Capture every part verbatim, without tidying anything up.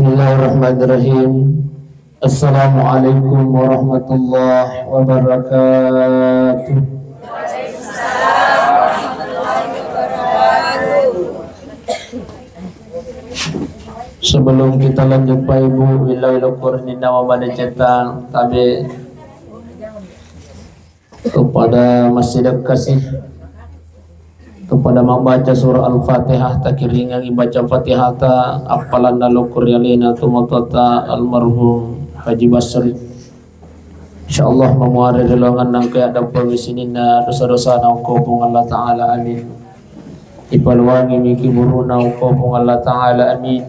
Bismillahirrahmanirrahim. Assalamualaikum warahmatullahi wabarakatuh. Sebelum kita lanjut, Pak Ibu, wilawilo kurinina mabade cetang tabe kepada masih dekat sih, kepada membaca surah Al-Fatihah, takiringangi baca Fatihah ta appalanna lokori alena tomatoatta almarhum Haji Basri. Insyaallah mamuare ri lowonganna engka yaddampengi sininna dosa-dosana okko Puang Allah Ta'ala. Amin. Ipaluwangi miki burukna okko Puang Allah Ta'ala. Amin.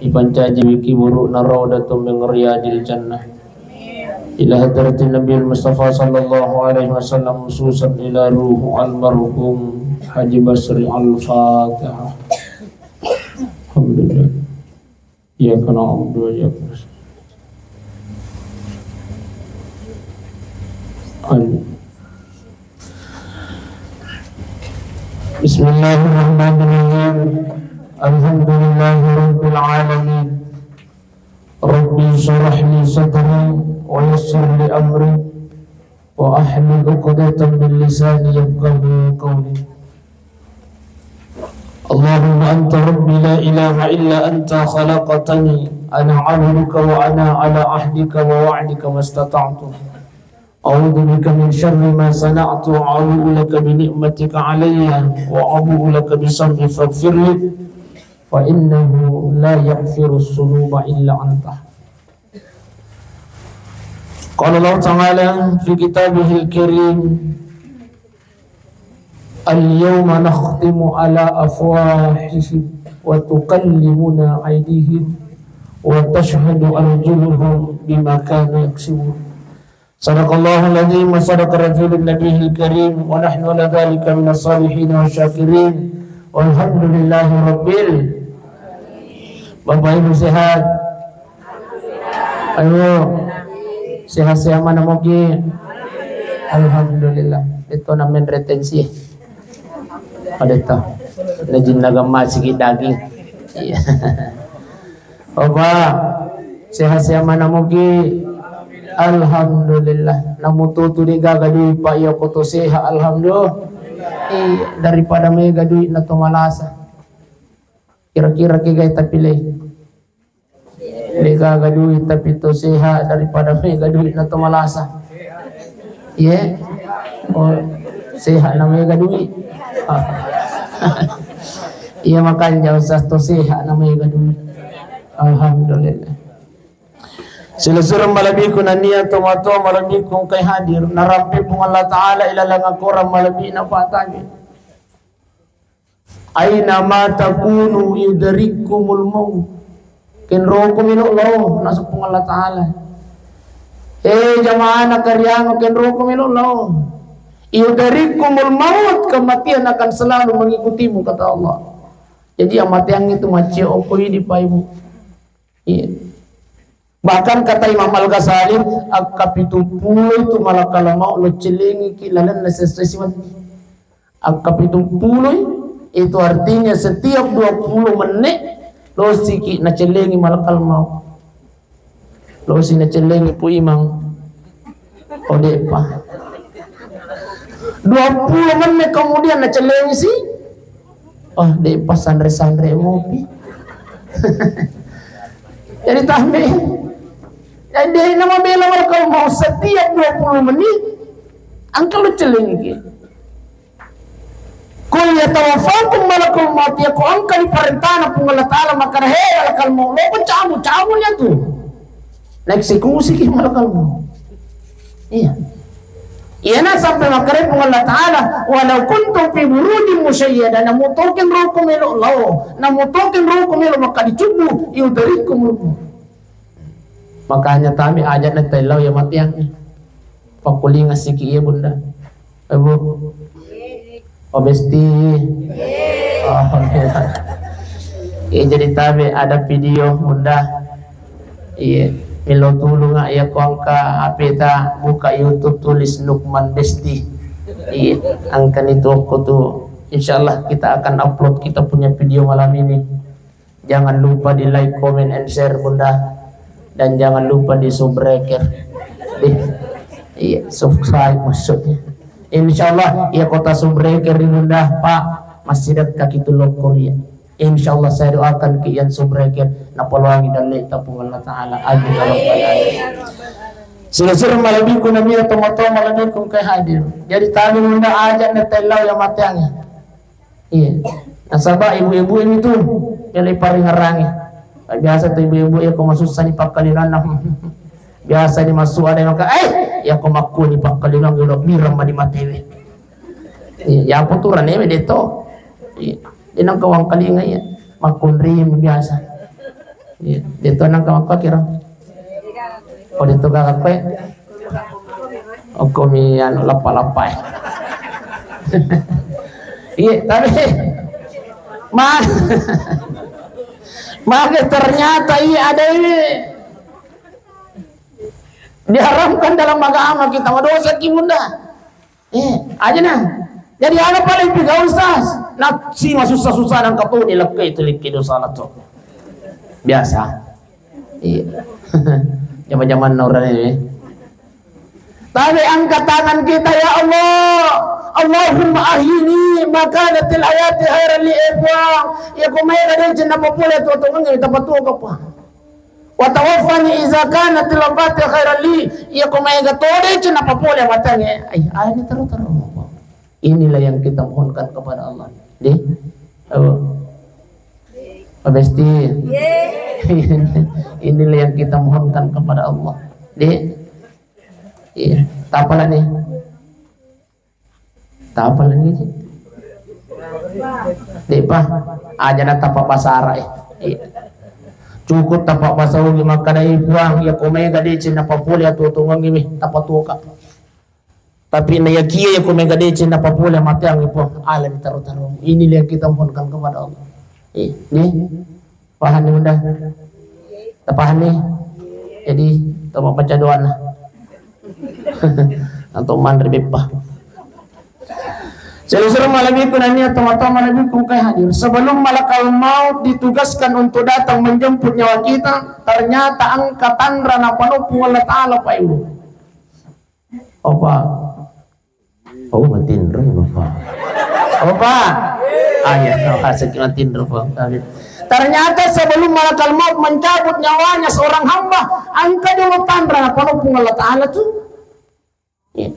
Ipancaji miki burukna raudatun min riyadil jannah. Ila hadratin Nabi Mustafa sallallahu alaihi wasallam, khususan ila ruhu almarhum Haji Basri. Al-Fatihah. Alhamdulillah. Iyyaka na'budu wa iyyaka nasta'in. Amin. Bismillahirrahmanirrahim. Alhamdulillahi rabbil alamin. Rabbi syrah li sadri wa yassir li amri wa ahlul uqdatan min lisani yafqahu qawli. Allahumma anta rabbi la ilaha illa anta khalaqtani ana abduka wa ana ala ahdika wa wa'dika mastata'tu. A'udzu bika min syarri ma sana'tu, abu'u laka bi ni'matika alayya wa abu'u laka bi dhanbi faghfirli fa innahu la yaghfiru dzunuba illa anta. Qala Allah Ta'ala fi kitabihil karim, "Al-yawma nakhtimu ala afwahihim wa tukallimuna aydihim wa tashhadu arjuluhum bima kanu yaksibun." Sadaqallahul azim wa sadaqa rasulun nabiyil karim wa nahnu ala dzalika minas salihin wa syakirin. Walhamdulillahi rabbil. Bapak Ibu sehat? Ayo, sehat-sehat mana mogi? Alhamdulillah. Itu namanya retensi. Ada tau. Najin naga masih daging. Iya. Opa, sehat-sehat mana mogi? Alhamdulillah. Namu tutu de gaga dui, Pak, iya koto sehat, alhamdulillah. Iya, daripada mega dui na to malasa. Kira-kira ke gai tapi le. De gaga dui tapi to sehat daripada mega dui na to malasa. Iya. Oh, sehat na mega dui. Iya, makanya usah to sehat na mega dui. Alhamdulillah. Silessureng malebbiku nennia tomatoa malebbiku engkai hadir, narampe Puang Allah Ta'ala ilalang akorang malebbi na patabi. Aina ma takunu yudrikkumul maut. Kenroko melo lao, nasu Puang Allah Ta'ala. Eh, jamaah na kariango, kenroko melo lao. Yudrikkumul maut, kematian akan selalu mengikutimu, kata Allah. Jadi, amateang itu maccio okko idi, Pak Ibu. Iya. Bahkan kata Imam Al-Ghazali, akka pitu pulo itu malakal maut lo celengi ki lalenna sesuai siwat. Akka pitu pulo itu artinya setiap dua puluh menit lo siki nacelengi malakal maut. Lo si nacelengi Pu Imang. Oh, de'pa. Dua puluh menit kemudian nacellengi si. Oh, de'pa sanre-sanre mopi. Jadi tambe. Jadi nama bela kalau mau setiap dua puluh menit angka lo cellengi. Qul yatawaffakum malakul maut, iya ko engka diparentana Puang Allah Ta'ala makkeda, "He malakal maut, lo ko cabu-cabu nya tu." Naeksekusi ki malakal maut. Iya. Iyana sampai makkeda Puang Allah Ta'ala, "Walau kuntum fi burujin musyayyada," namutoken roko melo lao, namutoken roko melo makkeda dicubbu, yudrikkumul maut. Makanya tami aja na tellau ya matiang. Pakulinga siki iya, Bunda. Eh, Bu. Oh, Besti. Oh, iya. Iya, jadi tabe ada video, Bunda. Iya, melo tulunga iya ko engka H P ta, buka YouTube, tulis Lukman Besti. Iya, engka ni tu okko tu. Insyaallah kita akan upload kita punya video malam ini. Jangan lupa di like, comment, and share, Bunda. Dan jangan lupa di subscribe. Di, iya, subscribe maksudnya. Insya Allah, iya kota subscribe, Bunda, Pak, masih dekat itu lokor ya. Insya Allah saya doakan ki yang subscribe, napoloangi dalle ta Puang Allah Ta'ala. Amin ya rabbal alamin. Sila-sila malebbiku namia tomo-tomo malebbiku engka hadir. Jadi tadi Bunda aja na tellau ya mateangi. Iya. Nasaba ibu-ibu ini tuh yang paling ngerangi. Biasa tuh ibu-ibu ya, ko masussa ni pakkalinanna. Biasa ni masuk ada yang maka, eh, ya ko makku ni pakkalinang udah biram mani matewe. Iya, ya apa tuh rane we deto. Iya. Dia nang kawang kalinga ya. Makkunrim biasa. Iya, deto nang kawang kira. Oh, deto gak apa ya? Okko mi anu lappa-lappa ya. Iya, tapi ma maka ternyata iya ada ini diharamkan dalam agama kita. Madosa ki Bunda. Eh, aja nah. Jadi ada paling piga Ustaz. Nak si susah-susah dan kau ni lekkai itu lekkai dosa lah tuh. Biasa. Iya. Zaman-zaman orang ini. Tapi angkat tangan kita, ya Allah. Allahumma ahyini makanatil hayati khairan li, eh, Puang. Ya, kumai kadai cina papole tuh tuh ngi tapatuo kapa. Wa tawaffani iza kanatil wafati khairan li. Iya ko maega tode cina papole matange. Ai, ai, ini terus-terus. Inilah yang kita mohonkan kepada Allah. Di? Apa? Pak Besti. Inilah yang kita mohonkan kepada Allah. Di? Iya. Tapala nih. Tapa lagi sih? De'pa, aja na tapa bahasa Arab, eh. Iya. Cukup tapa bahasa Ugi makkadai Puang, ya ko mega deceng na papole atuo-tuongengngi mi, tapa tuoka. Tapi na yakia ya ko mega deceng na papole mateangngi Puang, ala ni taro-taro. Inilah yang kita mohonkan kepada Allah. Eh, nih. Paham ni Bunda? Tapaham ni? Jadi, tau mabbaca doanna. Atau manre beppa. Selusur malebbiku nania tau-tau malebbiku engkai hadir. Sebelum malakal maut ditugaskan untuk datang menjemput nyawa kita, ternyata engka tanra napanoppung Allah Ta'ala, Pak Ibu. Opa. Oh, matinro ya, Bapak. Bapak. Ah, ya, no, asik matinro, Pak. Amin. Ternyata sebelum malakal maut mencabut nyawanya seorang hamba, engka jolo tanra napanoppung Allah Ta'ala tuh. Ya.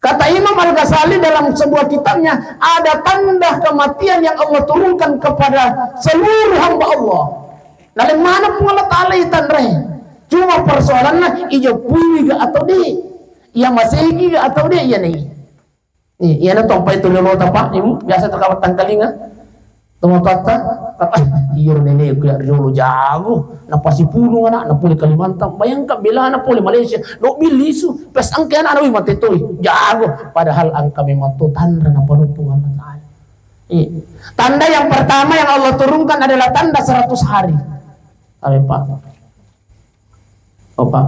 Kata Imam Al-Ghazali dalam sebuah kitabnya, ada tanda kematian yang Allah turunkan kepada seluruh hamba Allah. Nalemmana Puang Allah Ta'ala itanrai. Cuma persoalanna, ijeppuiwi ga atau de? Iya masegi ga atau de? Iya nei. Iya na tompai tu lolo tapa, Ibu, biasa tu kawat tangkalinga. Tomatoatta, kata, "Ah, iya neneku ya riolo jago, napasipulung anak, napole Kalimantan." Bayangkan bela napole Malaysia, no bilisu, pas angke anak nawi mate toi, jago. Padahal angka memang to tanra napanoppung Allah Ta'ala. Iya. Tanda yang pertama yang Allah turunkan adalah tanda seratus hari. Amin, Pak. Opa.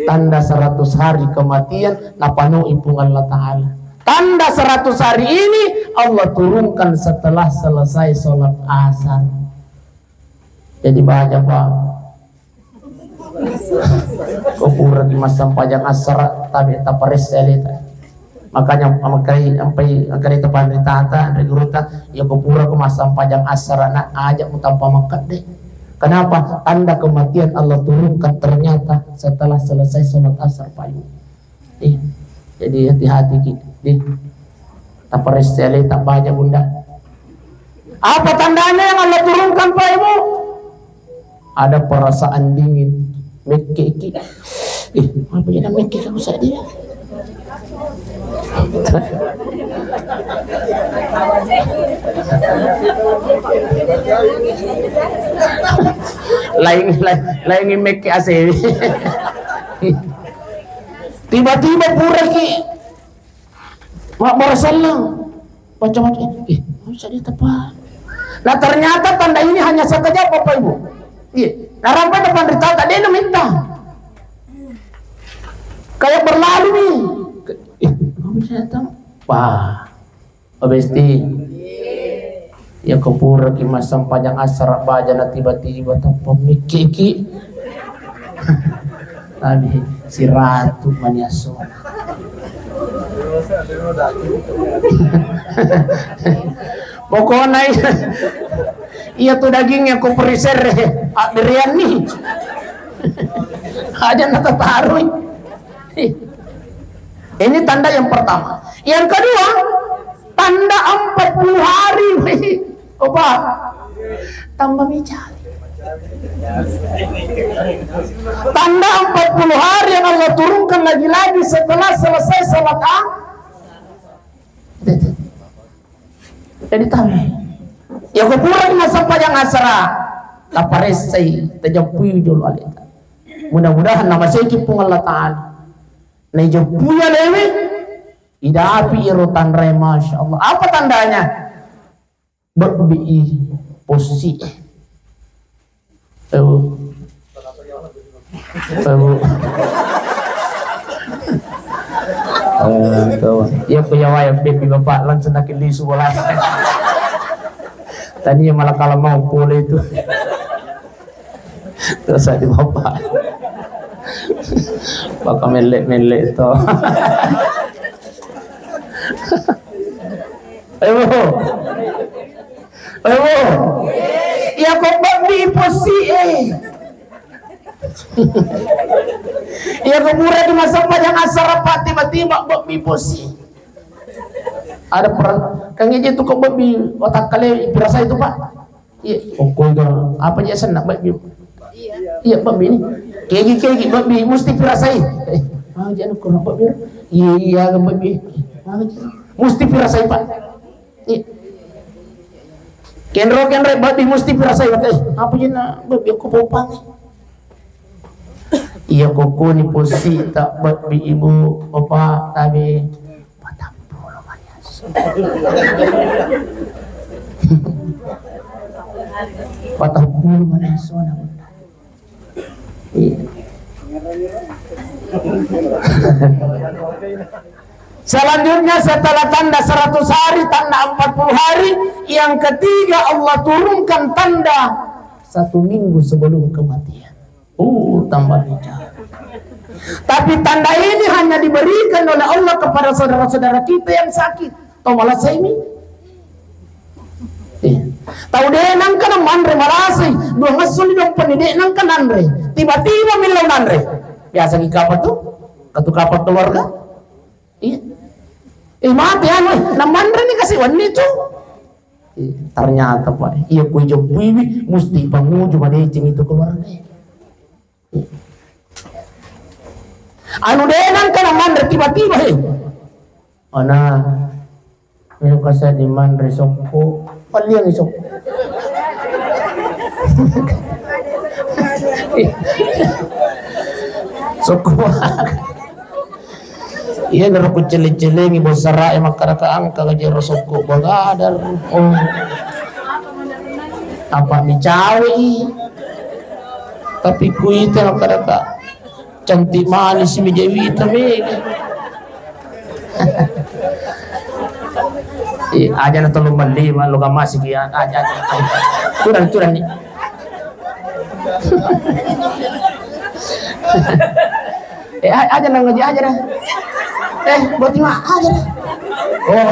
Tanda seratus hari kematian napanoi Puang Allah Ta'ala. Tanda seratus hari ini Allah turunkan setelah selesai sholat asar. Jadi baca, Pak. Ko pura ki massempajang asar, tapi tapares ya leta. Makanya makkai ampai, makkai tapanritata, anre gurutta, ya ko pura ko massempajang asar, nak, aja mutampa makkedde. Kenapa? Tanda kematian Allah turunkan ternyata setelah selesai sholat asar, Pak Ibu. Iya. Jadi hati-hati ki. Di. Tapares ya leta baca, Bunda. Apa tandanya yang Allah turunkan, Pak Ibu? Ada perasaan dingin. Mekkeki. Ih, apa jadi mekke kamu saja? Lain, lain, lain mekke A C W. Tiba-tiba pura ki Mabbarasallang, baca-baca, eh, eh, bisa dia tepat. Nah, ternyata tanda ini hanya sekejap, Bapak Ibu. Iya, narampai depan ritata, dia minta. Kayak berlalu nih. Eh, kamu bisa datang? Wah, Pak Besti. Iya ko puraki massempajang asara bajana tiba-tiba tappa mikkiki. Tadi siratu mani assona. Pokokna iya, iya tu dagingnya ko periserre, abbirianni. Aja natatarui. Ini tanda yang pertama. Yang kedua, tanda empat puluh hari. Coba. Tambah bicara. Tanda empat puluh hari yang Allah turunkan lagi-lagi setelah selesai salat a-, jadi tahu. Ya kuburan masa pajang asara. Taparessai, tajampui jolo aleta. Mudah-mudahan namaseki Puang Allah Ta'ala. Naijampui alewe, idapi iro tanrai, Masya Allah. Apa tandanya? Bebbi i possi. Ewu. Ewu. Eh, kawan. Iya, punya wayang bebbi bapak langsung nakke lisu bola. Tania malah kalah mau pole itu. Terus di bapak. Bapak melek-melek itu. Ayo. Ayo. Iya ko bebbi possi e. Iya ko pura di masa pajang asara, Pak, tiba-tiba bebbi possi. Ada per-, kan itu ko bebbi otak kale pirasa itu, Pak. Iya, pokoknya apa aja senang bebbi. Iya, bebbi ini. Kegi, kegi, bebbi mesti pirasai. Eh, ah, jangan kurang bebbi. Iya, iya, bebbi. Ah, mesti pirasai, Pak. Iya. Kenro, kenro, bebbi mesti pirasai, Pak. Eh, apa aja nak bebbi aku popang. Iya, kokoni possi tak bebbi ibu, bapak, tabe. Patappulo mani esso. Patappulo mani esso na bunda. Iya. Selanjutnya setelah tanda seratus hari, tanda empat puluh hari, yang ketiga Allah turunkan tanda satu minggu sebelum kematian. Uh, tambah bicara. Tapi tanda ini hanya diberikan oleh Allah kepada saudara-saudara kita yang sakit. Tau malasai mi? Iya. Tau de nangka na manre malasai, dua ngesso ni dompeni de nangka nanre. Tiba-tiba millau nanre. Biasa ki kapal tu? Katu kapal keluarga? Iya. Eh, mati anu, eh, na manre ni kasi wenni tu. Ternyata, Pak, iya kui joppuiwi, musti panguju madeceng itu keluarga. Anu de nangka na manre tiba-tiba, he. Ana, melo kasa di manre sokko, paliang sokko. Sokko. Iya, naro kucele-celengi bosara e makkadaka angka gaji ro sokko bagadar. Oh. Apa ni cawe i? Tapi kuita makkadaka cantik manis mi Dewi ta mega. Eh, aja na tolong beli, malu kamasi kia. Aja, aja. Turang, turang ni. Eh, a-, aja nang ngaji aja dah. Eh, buat ima aja dah. Oh.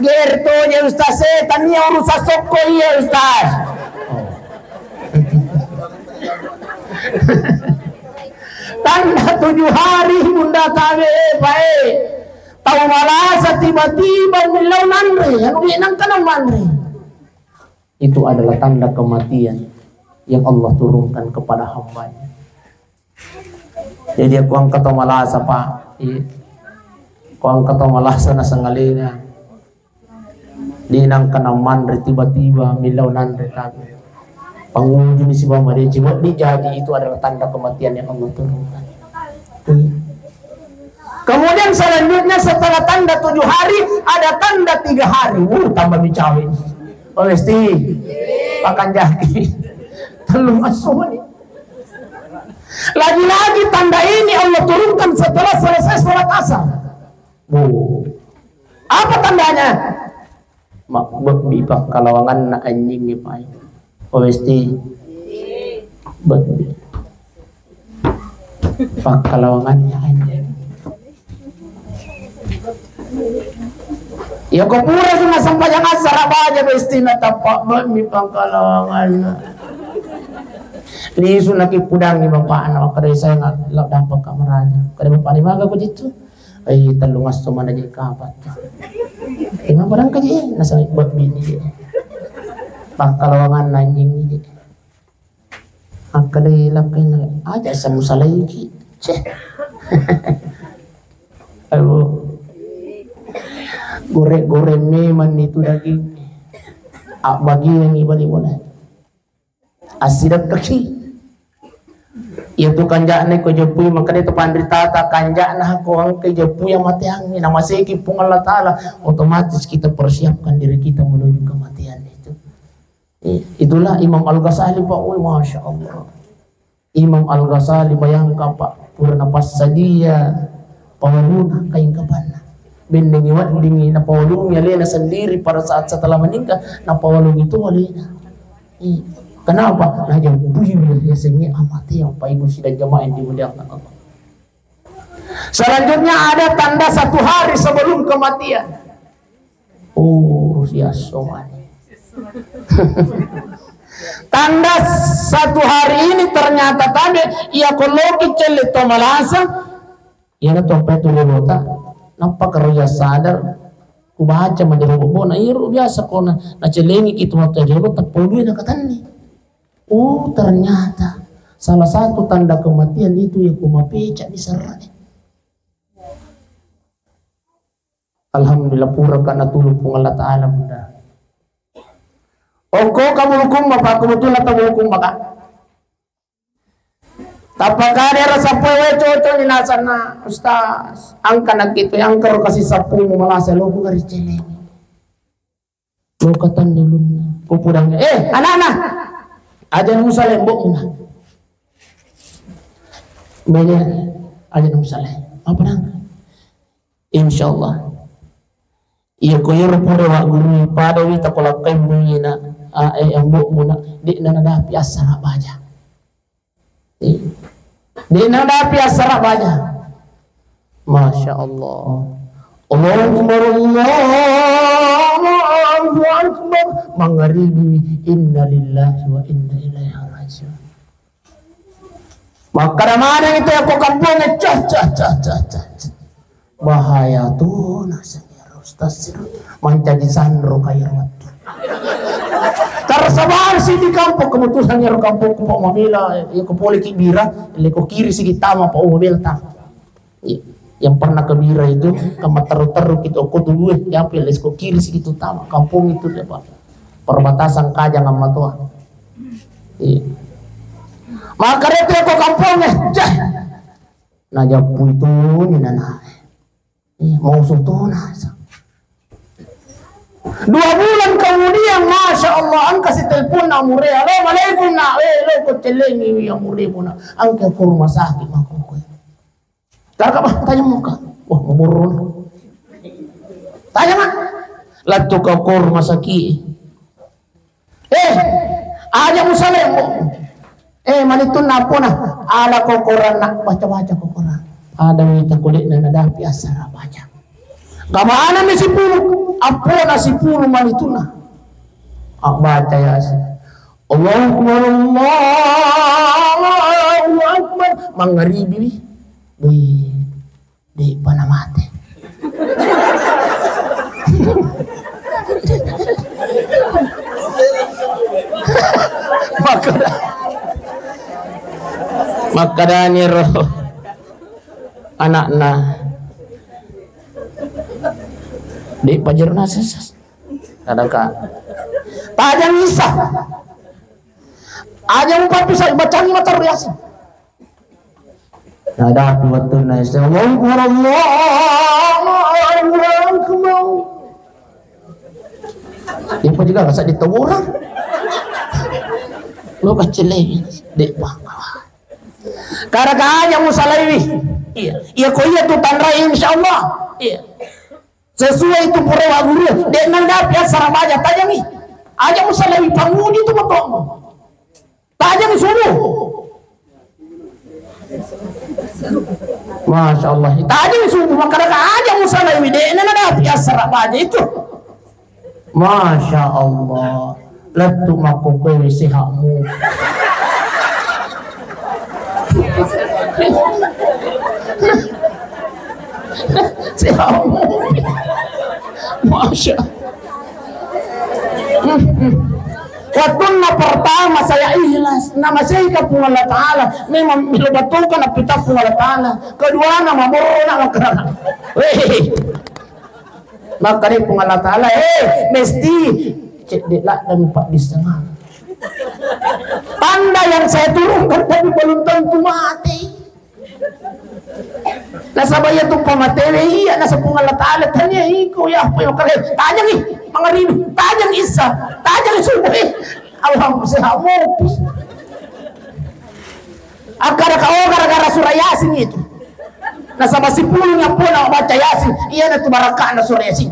Gerto je ustaz, eh, tania urusan sokko iya ustaz. Oh. Tanda tujuh hari bunda tabe, eh, baik. Tau malasa tiba-tiba millau nanre, anu nang kanang manre. Itu adalah tanda kematian yang Allah turunkan kepada hamba-Nya. Jadi, aku angkat malasa, Pak. Iya. Aku angkat malasa na sangalena. Di nangka na manre tiba-tiba millau nanre tabe. Pangujuni sibawa madeceng, wedding jadi itu adalah tanda kematian yang Allah turunkan. Iya. Kemudian selanjutnya setelah tanda tujuh hari, ada tanda tiga hari. Uh, tambah mi cawe. Oh, Esti. Pakan jaki. Telung asuni. Lagi-lagi tanda ini Allah turunkan setelah selesai salat asar. Oh. Apa tandanya? Mabbebbi pakkalawanganna anjingnge pae. Westi bebbi pakkalawanganna anjing. Iya ko pura tu massempajang assara baja bestina tappa bebbi pakkalawanganna. Lisu nakipudangi bapakna, makkeda saya nggak, nggak dampak kameraja. Kada bapak ni maga ko jitu. Ai, tellung esso maneng je kapang tu. Emang barang kaji, nasaba bebbi ni je. Pakkalawanganna anjing ni je. Akkeda lakkainna, aja sa musalaiki. Ceh. Aduh. Goreng-goreng memang itu daging. Abbagiangi bali bola. Assidekkaki. Iya tu kanja'na ko jeppui, makkeda tu panritata, kanja'na ko engka jeppui amateangngi, namaseki Puang Allah Ta'ala, otomatis kita persiapkan diri kita menuju kematian itu. I-, itulah Imam Al-Ghazali, Pak. Woi, Masya Allah. Imam Al-Ghazali, bayangkan, Pak, pura napassadia pawaluna kain kapanna. Bennengi weddingi napawalungi alena sendiri pada saat setelah meninggal, napawalungi tu alena. Iya. Kenapa? Najampui yasengnge amate yang Pak Ibu sidang jamaah yang dimuliakan Allah. Selanjutnya ada tanda satu hari sebelum kematian. Oh, Rusia somani. Tanda satu hari ini ternyata tanda iya ko loki celle to malasa, iyana to ampai tu lolota, nappa karo iya sadar, ku baca majero bobona, iro biasa ko na, nacelengi ki tu mata jero, tapolui nakatanni. Oh, ternyata salah satu tanda kematian itu ya ku mapeca di serre. Alhamdulillah, pura ka natulung Puang Allah Ta'ala, Bunda. Okko ka bulukumma, Pak, kebetulan ta bulukumma, Kak. Tappa kada ero sappoe, we, cocok ni nasanna, Ustaz. Angka nakkitu, angka ro kasi sappumu malasa, lo ku gari celeng. Lo katanni ulunna. Ko pudang, eh, anak-anak. Aja nusaleng, Mbok, muna. Bene, aja nusaleng. Apa nang? Insyaallah. Iya ko iyaro pura wa guru pada wita ko lakkai muyina, a, eh, ambo muna, de'na nadapi assara baja. Eh, de'na nadapi assara baja. Masya Allah. Allahu Akbar, Allahu Akbar. Mangaribi, inna lillahi wa inna ilaihi raji'un. Makkada maneng itu ko kampung, cah, cah, cah, cah, cah, cah. Bahaya tu naseng ero Ustaz, mancaji sanro kairo wettu. Tersebar sih di kampung, kebetulan ero kampung ku Pak Mamila, ya ko pole ki bira, le ko kiri sigi tama Pak Mamila ta. Iya. Yang pernah ke Bira itu, ke Matteru-teru kita, ko dulu ya, apa, let's go kiri sih gitu, tama kampung itu dia, Pak. Perbatasan Kajang sama Toa. Iya. Maka dia tuh ko kampungnya, cah. Nah, japu itu ni nana. Iya, mau sutu nasa. Dua bulan kemudian, Masya Allah, angka si telepon nak mure, "Halo, Assalamualaikum nak, eh, lo ko celengi ya mure muna, angka ke rumah sakit mako." Karena apa? Tanya muka. Wah, maboro. Tanya mak. Lattu kau ko rumah sakit. Eh, aja musalem. Eh, manitun apa nah? Ala ko koran nak baca-baca ko koran. Ada wita kulit na nadapi asara baca. Kamana ni sipulu? Apa na sipulu manituna? Ah, baca Yasin. Allahu Akbar, Allahu Akbar. Mangaribi. Wih, di mana mate? Makkada, makkadani ro anakna. Di pajerna sesas. Kadaka. Tajang Isa. Aja mupapisa bacangi mata riasi. Nadapi wettunna ese, Allahu Akbar, Allahu Akbar. Ipa juga rasa ditawuran. Lo kacilai, dek bang. Karena aja musalaiwi. Iya, iya ko iya tu tanrai insyaallah. Iya. Sesuai itu pura wa guru, de'na dapi assara baja, tajangi. Aja musalai pangudi tu motongmu. Tajangi subuh. Masya Allah. Tajangi subuh, maka aja musalai, de'na dapi assara baja itu. Masya Allah. Lettu makkokkoe sehatmu. Sehatmu. Masya Allah. Wattunna pertama saya ikhlas, namaseika Puang Allah Ta'ala, memang melo batuka napita Puang Allah Ta'ala. Keduana maborona makkeda. Weh. Makkeda Puang Allah Ta'ala, eh, mesti cedde laddami paddissengeng. Tanda yang saya turunkan tapi belum tentu mati. Nasaba iya tu pamatewe iya, nasaba Puang Allah Ta'ala tania iko ya apa yang kare, tajangi mangaribi, tajangi isa, tajangi subuh, eh, Alhamdulillah, mopi. Akkada ka, oh, gara-gara surah Yasin itu. Nasaba sipulung yang pona baca Yasin, iya na tu barakana surah Yasin.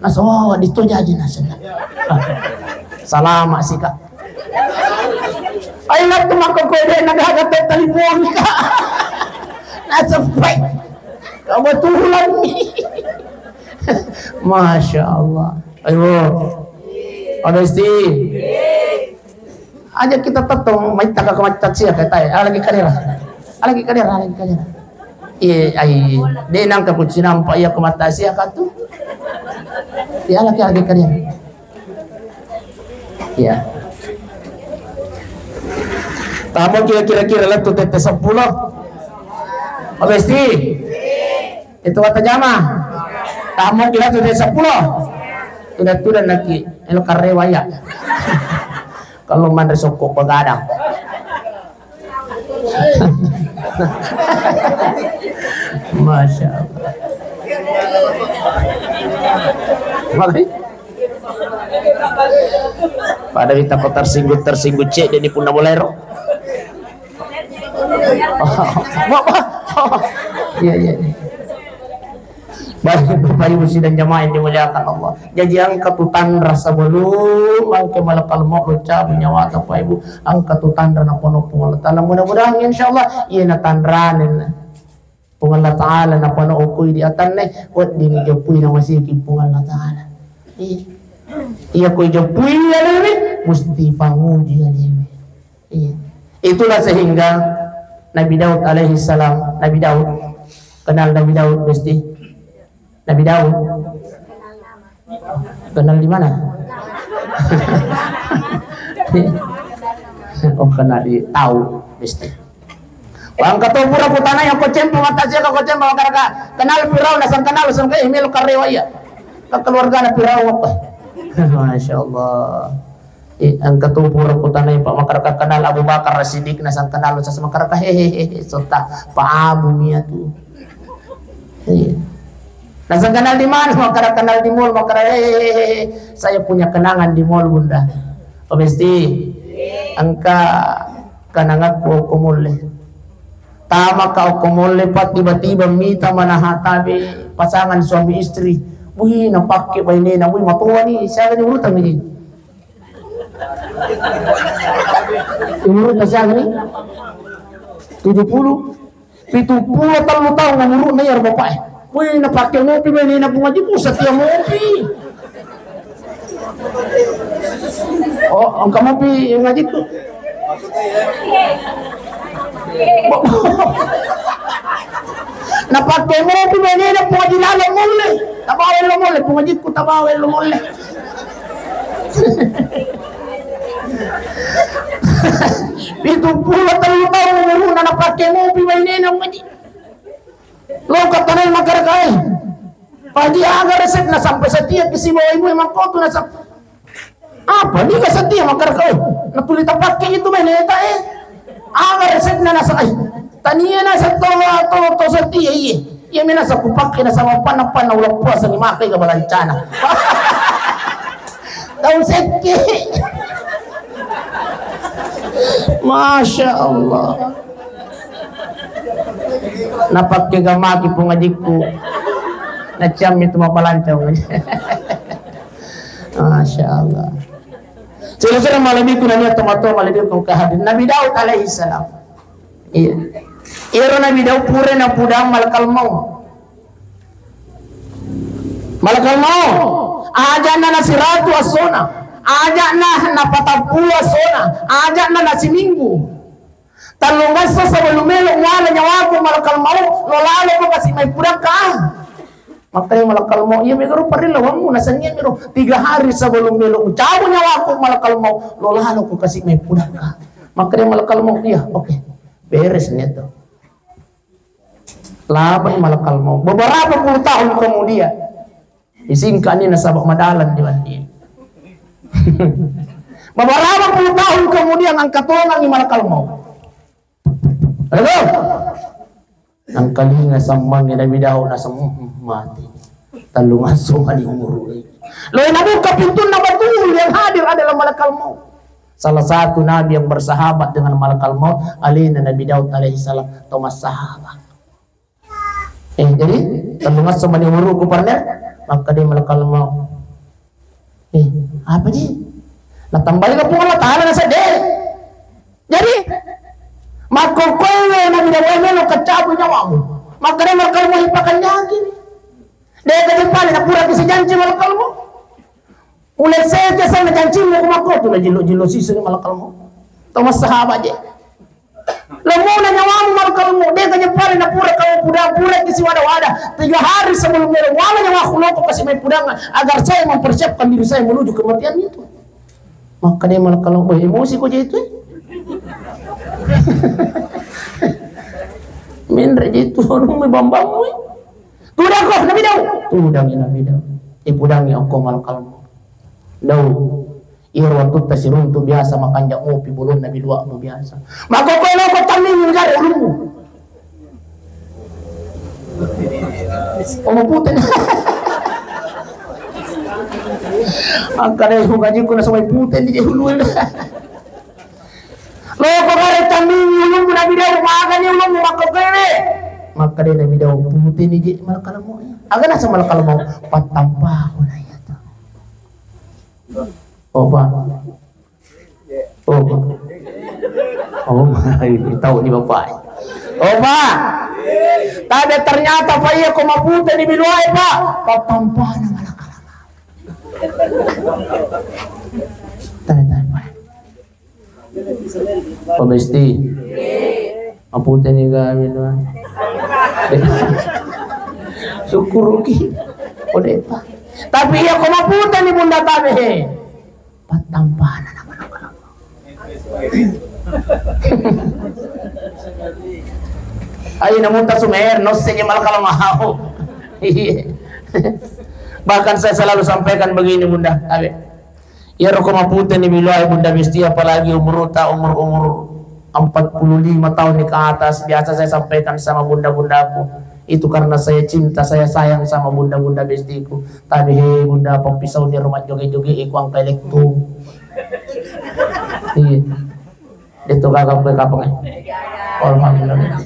Nasaba, oh, di tu jaji nasaba. Salama sih, Kak. Ayo, tu maka kue deh, naga kata telepon, Kak. Nasaba, kebetulan nih. Masya Allah. Ayo. Abesti. Aja kita tettong, maitta ka kemaccat sia, kata ya. Ah, lagi kadera. Ah, lagi kadera, lagi kadera. Iya, ai, de nangka ku cinampa iya kemata sia katu. Ya, lagi, lagi kadera. Iya. Tamu kira-kira lettu tette seppulo. Abesti. Itu kata jama. Tamu kira tu dari seppulo. Tidak, tidak lagi. Elo karewa ya. Kalau manre sokko begadang. Masya Allah. Makanya pada kita kok tersinggung, tersinggung cek, jadi punna bolero. Iya, iya. Baik, Bapak Ibu sidang jamaah yang dimuliakan Allah. Jadi, engka tu tanra sebelum engka malakal maut lo cabut nyawa, Bapak Ibu, engka tu tanra napono Puang Allah Ta'ala. Mudah-mudahan, insya Allah, iya na tanrane. Puang Allah Ta'ala napano okoi di atanne, wedding jeppui namasiki Puang Allah Ta'ala. Iya. Iya, koi jeppui ya, mesti panguji ya. Iya. Itulah sehingga Nabi Daud alaihi salam, Nabi Daud, kenal Nabi Daud, Besti? Nabi Daud. Kenal di mana? Oh, kenal di, tahu, Besti. Bang, kau pura kutana yang kocempo, mata sia kau kocempo, makaraka. Kenal Firaun, asal kenal, asal kayak email karyawan ya. Keluarga Nabi Firaun apa? Masya Allah. Eh, engka tu pura kutanai, Pak, makaraka kenal Abu Bakar As-Siddiq, nasang kenal, sas makaraka, hehehe, sota, Pak Abu Mia tu. Iya. Nasang kenal di mana? Makaraka kenal di mall, makaraka, hehehe, saya punya kenangan di mall, Bunda. Pemesti, engka kenanganku ko mall. Tama ka ko mall, Pak, tiba-tiba mita mana hatabe pasangan suami istri. Wih, napakke bainena, wih, matoa ni, saya ni urutang ni. Umurna siaga ni? Tujuh puluh. Pitu pulo tellu taung umurna iyaro bapa'e. Wih, napakke mopi bainena Bunga Jiku, setia mopi. Oh, engka mopi ngajiku. Napakke mopi bainena Bunga Ji lalo mulle. Tabawa lo mulle, Bunga Jiku tabawa lo mulle. Pitu pulo tellu taung umurna napakke mopi bainena Bunga Ji. Lo katanai makarakae. Paji aga resepna sampai setia ki sibawa ibu e makkotu nasab. Apa niga setia makarakae? Natuli tapakke itu baineta e. Aga resepna nasab ai. Tania nasab to, to, to setia iye. Iya mi nasab kupakke nasab panna-panna uleng puasa ni makai ga balancana. Tau sekke. Masya Allah. Napakke gamaki Bunga Jiku. Naccammi tu mappalancong. Masya Allah. Sira-sira malebbiku nania tomatoa malebbiku engka hadir. Nabi Daud alaihi salam. Iya. Iyaro Nabi Daud pura napudang malakal maut. Malakal maut. Aja'na nasiratu essona. Aja'na napatappulo essona. Aja'na nasiminggu. Tellungesso sebelum melo muala nyawaku malakal maut, lo laloko kasi mai pudakka. Makkeda malakal maut, iya mega ro parellawammu, nasennia miro tiga hari sebelum melo mucabut nyawaku malakal maut, lo laloko kasi mai pudakka. Makkeda malakal maut, iya, oke. Beres nia to. Laban malakal maut. Beberapa puluh tahun kemudian, isingkani nasaba madalang di mandi. Beberapa puluh tahun kemudian angkat tongangi malakal maut. Aduh. Nangkalinga sammangi Nabi Daud nasem mati. Tellungesso mani umur. Lo nabuka pintunna betul yang hadir adalah malakal maut. Salah satu nabi yang bersahabat dengan malakal maut, alena Nabi Daud alaihi salam, to massahabat. Eh, jadi, tellungesso mani umuruku parna, makkeda malakal maut. Eh, apa ji? Natambai ka Puang Allah Taala nasedde. Jadi, makkokkoe Nabi Daud melo kacabut nyawamu. Makkeda malakal maut, ipakanyaki. De' ka jepale napura kisi janci malakal maut. Ulesseke sana jancimmu ko makkotu, najillo-jillo siseng malakal maut. To massahabat je. Lemuna nyawamu malakal maut, de' ka jepale napura kamu pudang, pura kisi wada-wada. Tiga hari sebelum melo muala nyawaku loko kasi mai pudang agar saya mempersiapkan diri saya menuju kematian itu. Makkeda malakal maut, emosi ko je itu. Menre je itu, anu mai bambang. Tudang ko Nabi Daud. Tudangi Nabi Daud. Ipudangi okko malakal maut. Daud. Iyaro wattutta siruntu biasa makanja ngopi bolonna bilua'mu biasa. Makkokkoe loko tammingi gare ulummu. Omo pute. Angka deh, ngajiku nasaba pute di ulu. Loko gare tammingi ulummu Nabi Daud, magani ulummu makkokkoe. Makkeda Nabi Daud, puteni je malakal maut. Aga naseng malakal maut, pattampako na iya to. Opa. Opa. Oh, tahu ni bapak. Opa. Tapi ternyata Pak iya ko maputeni biluae, Pak. Pattampana malakal maut. Tanya-tanya, Pak. Pak Besti. Maputeni kami doang. Syukuruki. Ode, Pak. Tapi iya ko maputeni Bunda tabe he. Pattampana nama-nama. Ayo namunta sumer, nosse je malakal maut. Iya. Bahkan saya selalu sampaikan begini, Bunda. Tabe. Iyaro ko maputeni biluae Bunda Besti, apalagi umurta umur-umur empat puluh lima tahun ke atas, biasa saya sampaikan sama bunda-bundaku, itu karena saya cinta, saya sayang sama bunda-bunda bestiku. Tapi he Bunda, pappisauni ro majjoge-joge e, kuangka elektrum. Iya. De'to gaga koe kapang e. Alhamdulillah.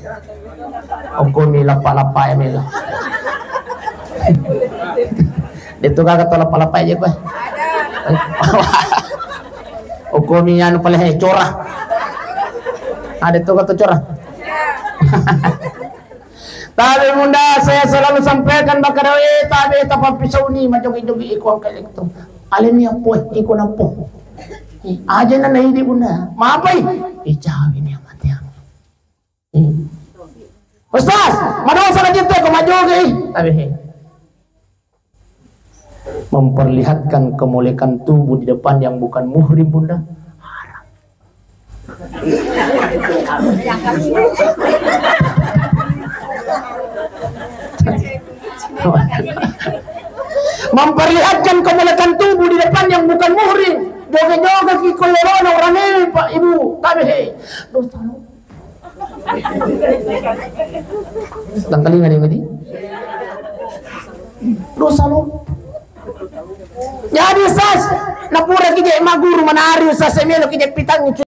Okkomi lappa-lappa e mela. De'to gaga to lappa-lappa e je koe. Okkomi anu pale he cora. Ada to gaga to cora. Tapi Bunda, saya selalu sampaikan bakadawe, tapi tapappisauni majogi-jogi iko angka elektrum. Aleni apoe, iko napo. Aja na naidi Bunda. Mapai? Ijawi ni amatiang. Ustaz, madosa na jette ko majogi. Tapi he. Memperlihatkan kemolekan tubuh di depan yang bukan muhrim, Bunda, haram. Memperlihatkan kemolekan tubuh di depan yang bukan muhrim. Joget-joget ki koyolona orang ini, Pak, Ibu. Tapi he, dosa lo. Tangkalinga ni mati. Dosa lo. Jadi sas, napura kije maguru manari sas, melo kije pitang